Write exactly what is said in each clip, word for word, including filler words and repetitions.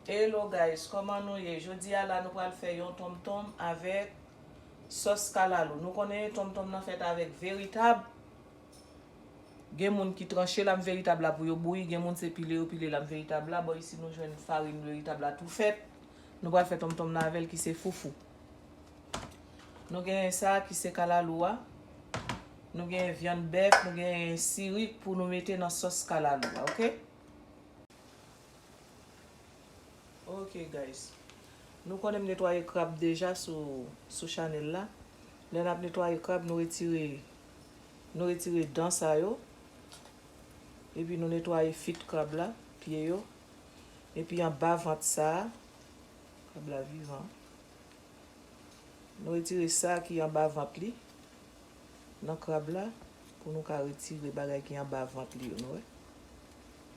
Hello guys, kòman nou ye? Jodi a la nou pral fè yon tonmtonm avèk sòs kalalou. Nou konnen tonmtonm nan fèt avèk veritab. Gen moun ki tranche lam veritab la pou yo bouyi, gen moun se pile yo pile lam veritab la. Bò isi nou jwenn farin veritab la tou fèt. Nou pral fè tonmtonm nan avè l ki se foufou. Nou genyen sa ki se kalalou a. Nou genyen vyann bèf, nou genyen sirik pou nou mete nan sòs kalalou a, oke? Ok guys. Nou konnen m netwaye krab deja sou, sou chanèl la. Lè n ap netwaye krab, nou retire, nou retire dan sa yo. Epi nou netwaye fit krab la, pye yo. Epi anba vant sa a, krab la vivan. Nou retire sa ki anba vant li nan krab la pou nou ka retire bagay ki anba vant li yo, nou wè.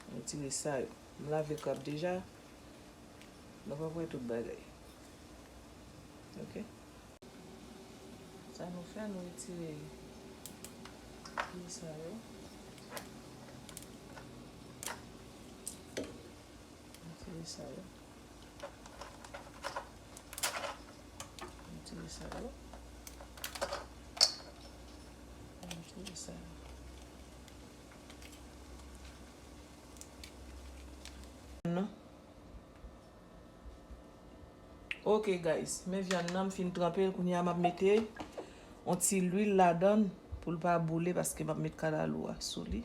Nou retire sa yo. M lave krab deja. Nou pa wè tout bagay. Ok. Sa nou fè, nou retire pye sa yo. Retire sa yo. Retire sa yo. Retire sa yo. Non. Ok guys, men vyann nan m fin tranpe l, kounye a m ap mete yon ti lwil ladan l pou l pa boule paske m ap met kalalou a sou li.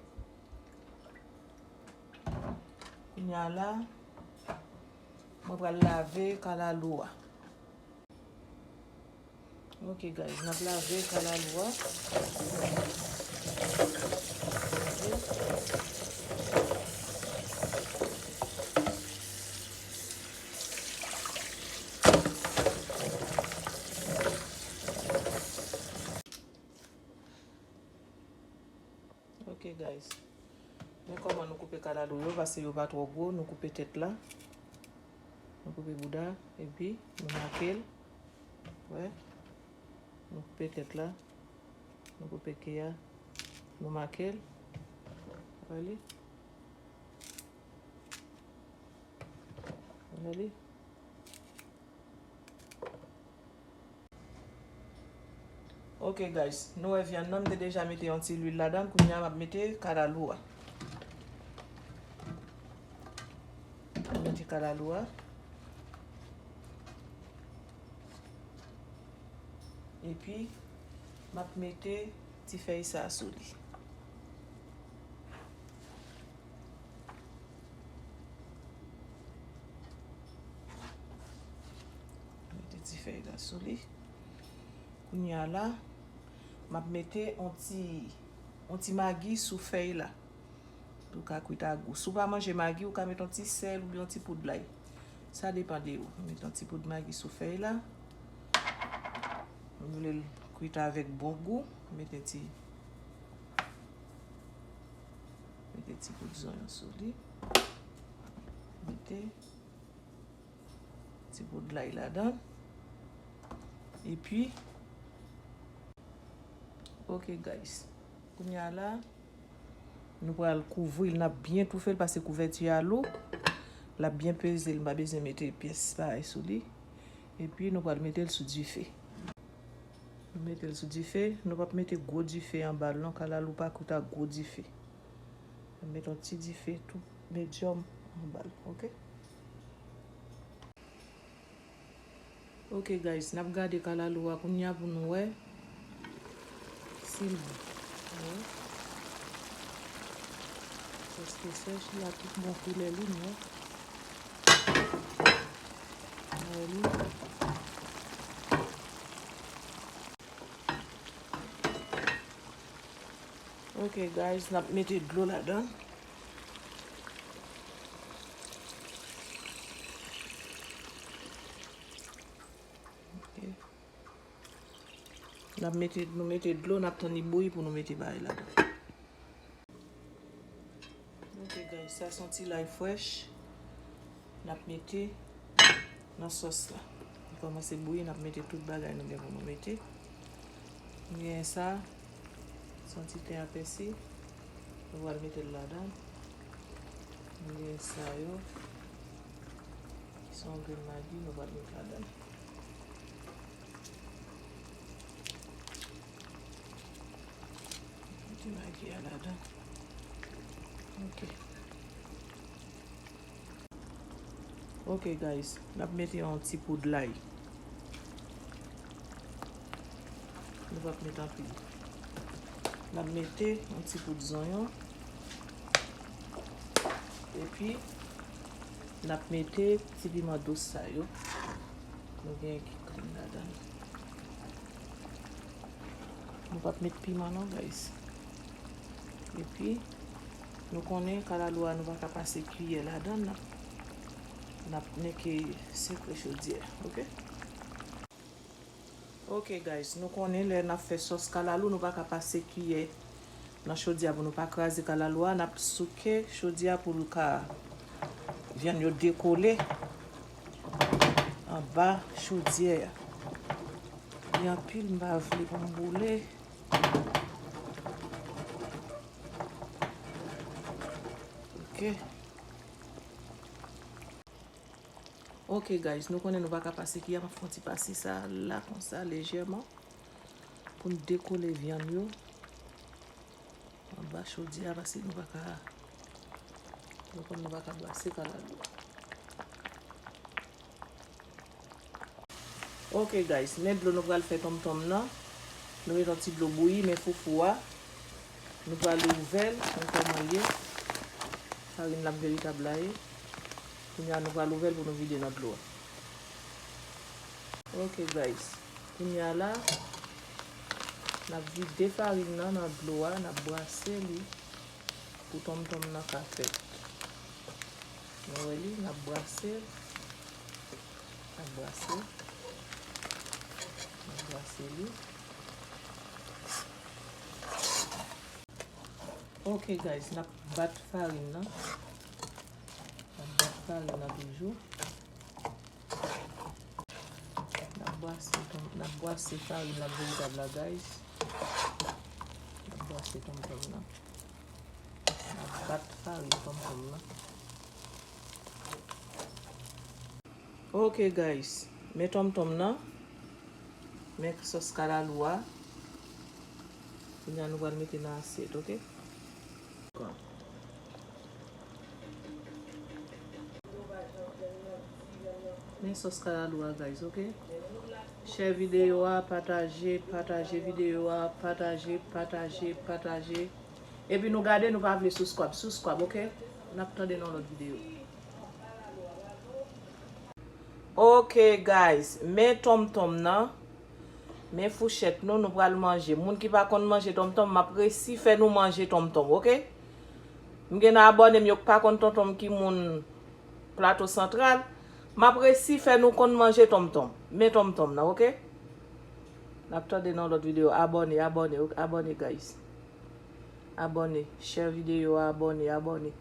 Kounye a la, mwen pral lave kalalou a. Ok guys, n ap lave kalalou a. Ok guys. Men kòman nou koupe kalalou yo, paske yo pa twò gwo, nou koupe tèt la. Nou koupe bouda, epi nou make l. Wè. Nou koupe tèt la. Nou koupe ke a. Nou make l. Wè li. Wè li. Ok guys, nou wè vyann nan, m te deja mete yon ti lwil ladan l, kounye a m ap mete kalalou a. M mete kalalou a. Epi, m ap mete ti fèy sa a sou li. Mete ti fèy la sou li. Kounye a la, m ap mete on ti, on ti magi sou fèy la. Pou l ka kwit a gou. Si w pa manje magi, ou ka mete on ti sèl oubyen on ti poud lay. Sa depann de ou. Mete on ti poud magi sou fèy la. Ou vle l kwit avèk bon gou, mete ti, mete ti poud zonyon sou li. Mete ti poud lay ladan. Epi, ok guys. Kounye a la, nou pral kouvri l, n ap byen toufe l, paske kouvèti a lou. L ap byen peze l, m pa bezwen mete pyès parèy sou li. Epi nou pral mete l sou dife. Nou mete l sou dife, nou p ap mete gwo dife anba l non, kalalou pa kwit ak gwo dife. N ap mete yon ti dife tou medyòm anba l, ok? Ok guys, n ap gade kalalou a kounye a pou nou wè si l bon. Wè. Prèske sèch, li a tout bon koulè li, nou wè. Wè li. Ok guys, n ap mete dlo ladan. Ok. N ap mete, nou mete dlo, n ap tann li bouyi pou nou mete bagay ladan. Ok guys, sa se yon ti lay frèch. N ap mete nan sòs la. Li kòmanse bouyi, n ap mete tout bagay nou gen pou nou mete. Nou genyen sa, se yon ti ten a pèsi. Nou pral mete l ladan. Nou genyen sa yo. Se yon grenn magi nou pral met ladan. Ti magi a ladan. Ok. Ok, guys, n ap mete yon ti poud lay. Nou p ap met anpil. N ap mete yon ti poud zonyon. Epi, n ap mete ti piman dous sa yo. Nou gen ki grenn ladan. Nou p ap met piman non, guys. Epi, nou konnen kalalou a nou pa ka pase kiyè ladan l, n ap, n ap neke sekwe chodyè, ok? Ok, guys, nou konnen lè n ap fè sòs kalalou, nou pa ka pase kiyè nan chodyè pou nou pa kraze kalalou a. N ap souke chodyè pou l ka, vyann yo dekole anba chodyè a. Li anpil, m pa vle pou m boule. Ok. Ok, guys, nou konnen nou pa ka pase kiyè, m ap fè yon ti pase sa la, konsa, lejèman, pou n dekole vyann yo anba chodyè a, paske nou pa ka, nou konn nou pa ka brase kalalou. Ok, guys, men dlo nou pral fè tonmtonm nan. Nou met yon ti dlo bouyi, men foufou a. Nou pral ouvè l, men kòman l ye. Farin la m veritab la ye. Kounye a nou pral ouvè l pou nou vide nan dlo a. Ok, guys, kounye a la, n ap vide farin nan nan dlo a, n ap brase li pou tonmtonm nan ka fèt. Nou wè li, n ap brase l, n ap brase, n ap brase li. Ok, guys, n ap bat farin nan. N ap bat farin nan toujou. N ap brase, n ap brase farin nan veritab la, guys. N ap brase tonmtonm nan. N ap bat farin tonmtonm nan. Ok, guys, men tonmtonm nan, men sòs kalalou a. Kounye a nou pral mete nan asyèt, ok? Men sòs kalalou a, guys, ok? Share videyo a, pataje, pataje videyo a, pataje, pataje, pataje. Epi nou gade, nou pa vle subscribe, subscribe, ok? N ap tande nan lòt videyo. Ok, guys, men tonmtonm nan. Men fouchèt nou, nou pral manje. Moun ki pa konn manje tonmtonm, m ap resi fè nou manje tonmtonm, ok? M gen nan abòne m yo k pa konn tonmtonm ki moun Plato Santral. M ap resi fè nou konn manje tonmtonm. Men tonmtonm nan, ok? N ap tande nan lòt videyo. Abòne, abòne, ok? Abòne, guys. Abòne. Share videyo a, abòne, abòne.